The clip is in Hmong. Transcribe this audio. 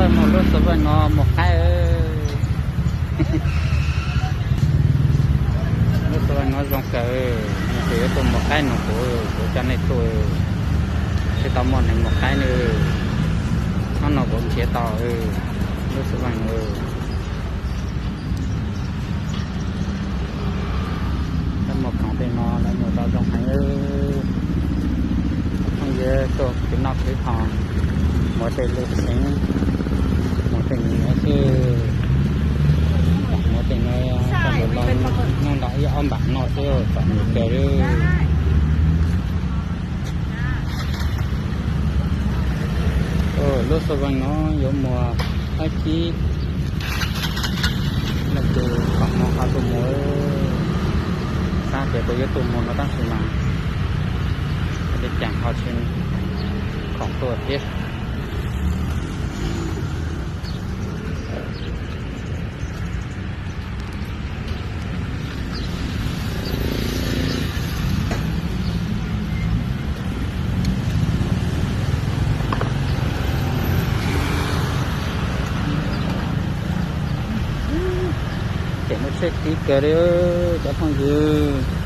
Mus lub xov veej no mus qaib. Lub xov veej no zoo kawg, nws ces yuav tuaj mus qaib nws kuv, kuv coj nej tuaj, tsis tau muaj neeg mus qaib li. Hnub no kuv nrhiav tau lub xov veej no. Lawv muag khoom tej no lawv muag tau zoo heev. Phooj ywg tuaj khwv noj khwv haus, muag tej lus xeev, muag tej nyiam xwb. Muag tej no txog mus los hnub nto ib ob npam no xwb, txom nyem kawg li. Lub xov veej no yuav muag ob kib. Leej twg khoom no ho tuaj muag, xav tias kuv yuav tuaj muag no tab sis mas li cas ho tsis khoom tuaj thiab. Ces muaj tsheb tib kawg li cov phooj ywg.